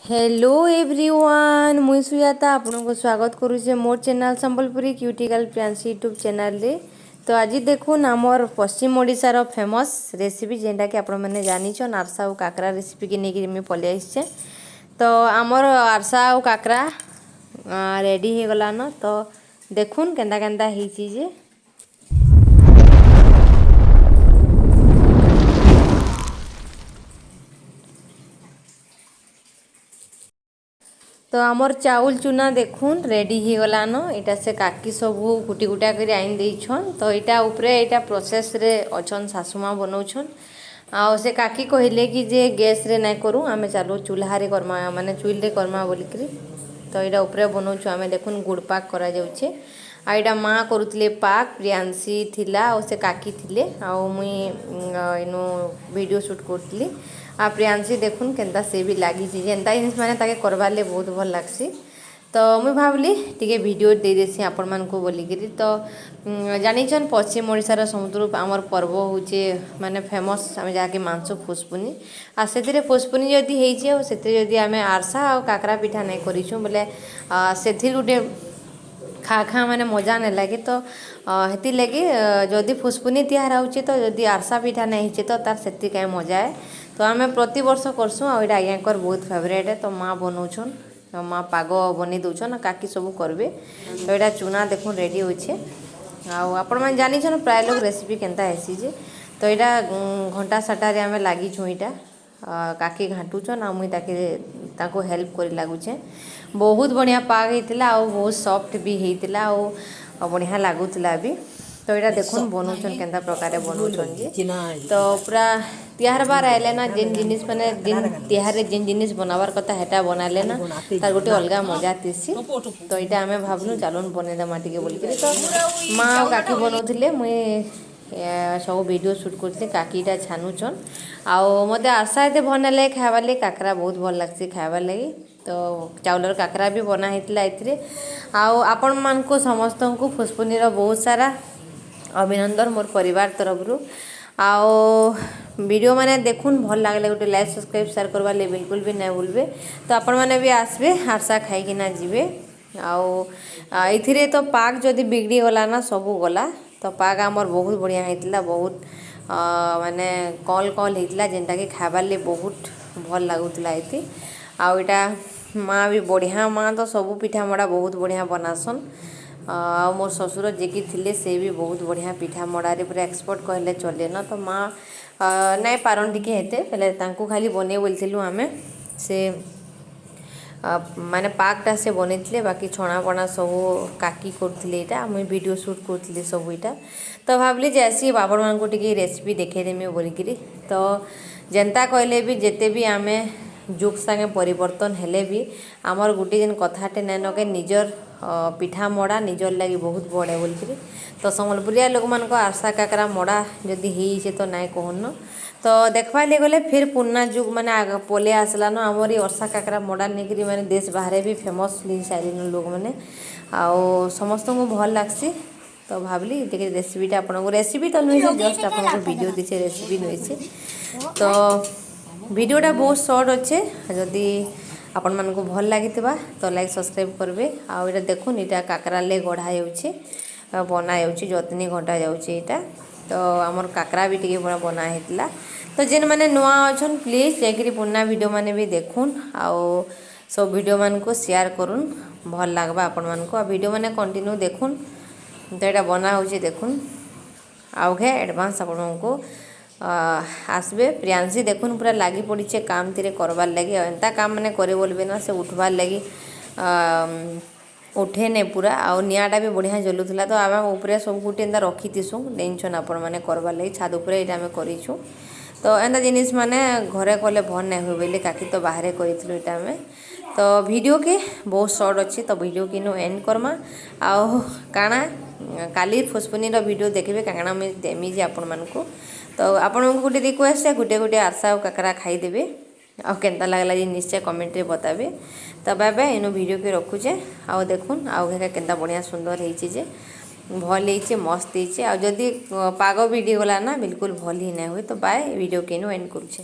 Hello everyone, ମୁଇଁ ସୁଜାତା ଆପଣଙ୍କୁ ସ୍ୱାଗତ କରୁଛେ ମୋର ଚ୍ୟାନେଲ୍ ସମ୍ବଲପୁରୀ କ୍ୟୁଟିକାଲ ପ୍ରିୟାଂଶୀ ୟୁଟ୍ୟୁବ୍ ଚ୍ୟାନେଲ୍ରେ। ତ ଆଜି ଦେଖୁନ୍, ଆମର ପଶ୍ଚିମ ଓଡ଼ିଶାର ଫେମସ୍ ରେସିପି, ଯେନ୍ଟାକି ଆପଣମାନେ ଜାନିଛନ୍, ଆରସା ଆଉ କାକରା ରେସିପିକେ ନେଇକିରି ମୁଇଁ ପଲେଇ ଆସିଛେ। ତ ଆମର ଆରସା ଆଉ କାକରା ରେଡ଼ି ହେଇଗଲାନ। ତ ଦେଖୁନ୍ କେନ୍ତା କେନ୍ତା ହେଇଛି ଯେ। ତ ଆମର ଚାଉଲ ଚୁନା ଦେଖୁନ୍ ରେଡ଼ି ହେଇଗଲାନ। ଏଇଟା ସେ କାକି ସବୁ କୁଟି କୁଟା କରି ଆଣି ଦେଇଛନ୍। ତ ଏଇଟା ଉପରେ ଏଇଟା ପ୍ରୋସେସ୍ରେ ଅଛନ୍, ଶାଶୁ ମା ବନଉଛନ୍। ଆଉ ସେ କାକି କହିଲେ କି ଯେ ଗ୍ୟାସ୍ରେ ନାଇଁ କରୁ, ଆମେ ଚାଲୁ ଚୁଲ୍ହାରେ କର୍ମା, ମାନେ ଚୁଲ୍ରେ କର୍ମା ବୋଲିକିରି। ତ ଏଇଟା ଉପରେ ବନଉଛୁ ଆମେ। ଦେଖୁନ୍, ଗୁଡ଼ ପାକ୍ କରାଯାଉଛେ। ଆଉ ଏଇଟା ମା କରୁଥିଲେ ପାକ୍, ପ୍ରିୟାଂଶୀ ଥିଲା ଆଉ ସେ କାକି ଥିଲେ ଆଉ ମୁଇଁ ଇନୁ ଭିଡ଼ିଓ ସୁଟ୍ କରୁଥିଲି। ଆଉ ପ୍ରିୟାଂଶୀ ଦେଖୁନ୍ କେନ୍ତା ସେ ବି ଲାଗିଛି। ଯେନ୍ତା ଜିନିଷ ମାନେ ତାକେ କରବାର୍ ଲାଗି ବହୁତ ଭଲ୍ ଲାଗ୍ସି। ତ ମୁଇଁ ଭାବିଲି ଟିକେ ଭିଡ଼ିଓ ଦେଇଦେସି ଆପଣମାନଙ୍କୁ ବୋଲିକିରି। ତ ଜାଣିଛନ୍, ପଶ୍ଚିମ ଓଡ଼ିଶାର ସବୁଥିରୁ ଆମର ପର୍ବ ହଉଛେ ମାନେ ଫେମସ୍, ଆମେ ଯାହାକି ମାନସୁଁ ଫୁସ୍ପୁନି। ଆଉ ସେଥିରେ ଫୁସ୍ପୁନି ଯଦି ହେଇଛେ ଆଉ ସେଥିରେ ଯଦି ଆମେ ଆରସା ଆଉ କାକରା ପିଠା ନାଇଁ କରିଛୁଁ ବୋଲେ ସେଥିର୍ ଗୋଟେ ଖା ଖା ମାନେ ମଜା ନାଇଁ ଲାଗେ। ତ ହେଥିର୍ଲାଗି ଯଦି ଫୁସ୍ପୁନି ତିଆର ହଉଛେ, ତ ଯଦି ଆରସା ପିଠା ନାଇଁ ହେଇଛେ, ତ ତାର୍ ସେତ୍କି କାଇଁ ମଜା ଏ। ତ ଆମେ ପ୍ରତିବର୍ଷ କରସୁଁ ଆଉ ଏଇଟା ଆଜ୍ଞାଙ୍କର ବହୁତ ଫେଭରେଟ୍। ତ ମା ବନଉଛନ୍, ମା ପାଗ ବନେଇ ଦଉଛନ୍, କାକି ସବୁ କରବେ। ତ ଏଇଟା ଚୁନା ଦେଖୁନ୍ ରେଡ଼ି ହଉଛେ। ଆଉ ଆପଣମାନେ ଜାନିଛନ୍ ପ୍ରାୟ ଲୋକ ରେସିପି କେନ୍ତା ହେସି ଯେ। ତ ଏଇଟା ଘଣ୍ଟା ସାଟାରେ ଆମେ ଲାଗିଛୁଁ। ଏଇଟା କାକି ଘାଣ୍ଟୁଛନ୍ ଆଉ ମୁଇଁ ତାକେ ତାଙ୍କୁ ହେଲ୍ପ କରି ଲାଗୁଛେଁ। ବହୁତ ବଢ଼ିଆ ପାଗ ହେଇଥିଲା ଆଉ ବହୁତ ସଫ୍ଟ ବି ହେଇଥିଲା ଆଉ ବଢ଼ିଆ ଲାଗୁଥିଲା ବି। ତ ଏଇଟା ଦେଖୁନ୍ ବନଉଛନ୍, କେନ୍ତା ପ୍ରକାରେ ବନଉଛନ୍ ଯେ। ତ ପୁରା ତିହାର ବାର ଆଇଲେ ନା, ଯେନ୍ ଜିନିଷ ମାନେ ଯେନ୍ ତିହାରରେ ଯେନ୍ ଜିନିଷ ବନାବାର କଥା ହେଟା ବନାଲେ ନା ତାର ଗୋଟେ ଅଲଗା ମଜା ଥିସି। ତ ଏଇଟା ଆମେ ଭାବଲୁ, ଚାଲୁନ୍ ବନେଇଦେମା ଟିକେ ବୋଲିକିରି। ତ ମା ଆଉ କାକି ବନଉଥିଲେ, ମୁଇଁ ସବୁ ଭିଡ଼ିଓ ସୁଟ୍ କରୁଥିଲି। କାକି ଇଟା ଛାନୁଛନ୍। ଆଉ ମୋତେ ଆରସା ଏତେ ଭଲ୍ ନାଇଁ ଲାଗେ ଖାଇବାର୍ ଲାଗି, କାକରା ବହୁତ ଭଲ୍ ଲାଗ୍ସି ଖାଇବାର୍ ଲାଗି। ତ ଚାଉଲର କାକରା ବି ବନା ହେଇଥିଲା ଏଥିରେ। ଆଉ ଆପଣମାନଙ୍କୁ ସମସ୍ତଙ୍କୁ ଫୁସ୍ପୁନିର ବହୁତ ସାରା ଅଭିନନ୍ଦନ ମୋର ପରିବାର ତରଫରୁ। ଆଉ ଭିଡ଼ିଓ ମାନେ ଦେଖୁନ୍, ଭଲ୍ ଲାଗଲେ ଗୋଟେ ଲାଇକ୍, ସବସ୍କ୍ରାଇବ୍, ସେୟାର କରବାର୍ ଲାଗି ବିଲକୁଲ ବି ନାଇଁ ଭୁଲବେ। ତ ଆପଣମାନେ ବି ଆସିବେ, ଆରସା ଖାଇକିନା ଯିବେ। ଆଉ ଏଥିରେ ତ ପାଗ ଯଦି ବିଗଡ଼ି ଗଲା ନା, ସବୁ ଗଲା। ତ ପାଗ ଆମର ବହୁତ ବଢ଼ିଆ ହେଇଥିଲା, ବହୁତ ମାନେ କଲ୍ କଲ୍ ହେଇଥିଲା, ଯେନ୍ଟାକି ଖାଇବାର୍ ଲାଗି ବହୁତ ଭଲ୍ ଲାଗୁଥିଲା ଏଥି। ଆଉ ଏଇଟା ମା ବି ବଢ଼ିଆ, ମା ତ ସବୁ ପିଠା ମଡ଼ା ବହୁତ ବଢ଼ିଆ ବନାସନ୍। ଆଉ ମୋର୍ ଶ୍ୱଶୁର ଯିଏକି ଥିଲେ, ସେ ବି ବହୁତ ବଢ଼ିଆ ପିଠା ମଡ଼ାରେ ପୁରା ଏକ୍ସପର୍ଟ କହିଲେ ଚଲେନ। ତ ମା ନାଇଁ ପାରନ୍ ଟିକେ ହେତେ ହେଲେ, ତାଙ୍କୁ ଖାଲି ବନେଇ ବୋଲିଥିଲୁ ଆମେ। ସେ ମାନେ ପାକଟା ସେ ବନେଇଥିଲେ, ବାକି ଛଣାପଣା ସବୁ କାକି କରୁଥିଲେ। ଏଇଟା ମୁଇଁ ଭିଡ଼ିଓ ସୁଟ୍ କରୁଥିଲି ସବୁ ଏଇଟା। ତ ଭାବିଲି ଯେ ଆସି ଆପଣମାନଙ୍କୁ ଟିକେ ରେସିପି ଦେଖେଇଦେମି ବୋଲିକିରି। ତ ଯେନ୍ତା କହିଲେ ବି, ଯେତେ ବି ଆମେ ଯୁଗ ସାଙ୍ଗେ ପରିବର୍ତ୍ତନ ହେଲେ ବି, ଆମର ଗୋଟେ ଯେନ୍ କଥାଟେ ନାଇଁନ କେ, ନିଜର ପିଠା ମଡ଼ା ନିଜର ଲାଗି ବହୁତ ବଡ଼ ବୋଲିକିରି। ତ ସମ୍ବଲପୁରିଆ ଲୋକମାନଙ୍କ ଆରସା କାକରା ମଡ଼ା ଯଦି ହେଇଛେ ତ ନାଇଁ କହୁନ। ତ ଦେଖ୍ବାର୍ ଲାଗି ଗଲେ ଫିର୍ ପୁରୁଣା ଯୁଗ ମାନେ ଆଗ ପଲେଇ ଆସିଲାନ। ଆମର ଇ ଅର୍ସା କାକରା ମଡ଼ା ନେଇକିରି ମାନେ ଦେଶ ବାହାରେ ବି ଫେମସ୍ ହେଇ ସାରିଲେନ ଲୋକମାନେ ଆଉ ସମସ୍ତଙ୍କୁ ଭଲ୍ ଲାଗ୍ସି। ତ ଭାବିଲି ଟିକେ ରେସିପିଟା ଆପଣଙ୍କୁ, ରେସିପି ତ ନୁହେଁ, ଜଷ୍ଟ ଆପଣଙ୍କୁ ଭିଡ଼ିଓ ଦେଇଛେ, ରେସିପି ନୁହେଁ। ତ ଭିଡ଼ିଓଟା ବହୁତ ସର୍ଟ ଅଛେ। ଯଦି ଆପଣମାନଙ୍କୁ ଭଲ ଲାଗିଥିବା ତ ଲାଇକ୍, ସବସ୍କ୍ରାଇବ୍ କରିବେ। ଆଉ ଏଇଟା ଦେଖୁନ୍, ଏଇଟା କାକରା ଲାଗି ଗଢ଼ା ଯାଉଛି, ବନା ଯାଉଛି, ଯତ୍ନି ଘଣ୍ଟା ଯାଉଛି ଏଇଟା। ତ ଆମର କାକରା ବି ଟିକେ ବନା ହେଇଥିଲା। ତ ଯେନ୍ମାନେ ନୂଆ ଅଛନ୍, ପ୍ଲିଜ୍ ଯାଇକିରି ପୁରୁଣା ଭିଡ଼ିଓ ମାନେ ବି ଦେଖୁନ୍ ଆଉ ସବୁ ଭିଡ଼ିଓ ମାନଙ୍କୁ ସେୟାର କରୁନ୍, ଭଲ୍ ଲାଗ୍ବା ଆପଣମାନଙ୍କୁ। ଆଉ ଭିଡ଼ିଓ ମାନେ କଣ୍ଟିନ୍ୟୁ ଦେଖୁନ୍। ତ ଏଇଟା ବନା ହେଉଛି ଦେଖୁନ୍। ଆଉ ଘେ ଆଡ଼ଭାନ୍ସ ଆପଣଙ୍କୁ ଆସିବେ। ପ୍ରିୟାଂଶୀ ଦେଖୁନ୍ ପୁରା ଲାଗି ପଡ଼ିଛେ କାମ ଥିରେ କରବାର୍ ଲାଗି। ଆଉ ଏନ୍ତା କାମ ମାନେ କରି ବୋଲବେ ନା, ସେ ଉଠବାର୍ ଲାଗି ଉଠେ ନାଇଁ ପୁରା। ଆଉ ନିଆଁଟା ବି ବଢ଼ିଆ ଜଲୁଥିଲା। ତ ଆମେ ଉପରେ ସବୁ ଗୁଟେ ଏନ୍ତା ରଖିଥିସୁଁ, ଦେଇଛନ୍ ଆପଣମାନେ କରବାର୍ ଲାଗି। ଛାତ ଉପରେ ଏଇଟା ଆମେ କରିଛୁଁ। ତ ଏନ୍ତା ଜିନିଷ୍ ମାନେ ଘରେ କଲେ ଭଲ୍ ନାଇଁ ହୁଏ ବୋଇଲେ କାକି ତ ବାହାରେ କରିଥିଲୁ ଏଇଟା ଆମେ। ତ ଭିଡ଼ିଓକେ ବହୁତ ସର୍ଟ ଅଛି, ତ ଭିଡ଼ିଓ କିନୁ ଏଣ୍ଡ କର୍ମା। ଆଉ କାଣା, କାଲି ଫୁସ୍ପୁନିର ଭିଡ଼ିଓ ଦେଖିବେ, କାଣା ମୁଇଁ ଦେମି ଯେ ଆପଣମାନଙ୍କୁ। ତ ଆପଣଙ୍କୁ ଗୋଟେ ରିକ୍ୱେଷ୍ଟ, ଗୋଟେ ଗୋଟେ ଆରସା ଆଉ କାକରା ଖାଇଦେବେ ଆଉ କେନ୍ତା ଲାଗଲା ଯେ ନିଶ୍ଚୟ କମେଣ୍ଟରେ ବତାବେ। ତ ବାଏ ବାଏ, ଏନୁ ଭିଡ଼ିଓକେ ରଖୁଛେ। ଆଉ ଦେଖୁନ୍, ଆଉ କେନ୍ତା ବଢ଼ିଆ ସୁନ୍ଦର ହେଇଛି ଯେ, ଭଲ୍ ହେଇଛେ, ମସ୍ତ ହେଇଛେ। ଆଉ ଯଦି ପାଗ ବିଗଡ଼ି ଗଲା ନା, ବିଲକୁଲ ଭଲ୍ ହିଁ ନାଇଁ ହୁଏ। ତ ବାଏ, ଭିଡ଼ିଓ କେନୁ ଏଣ୍ଡ କରୁଛେ।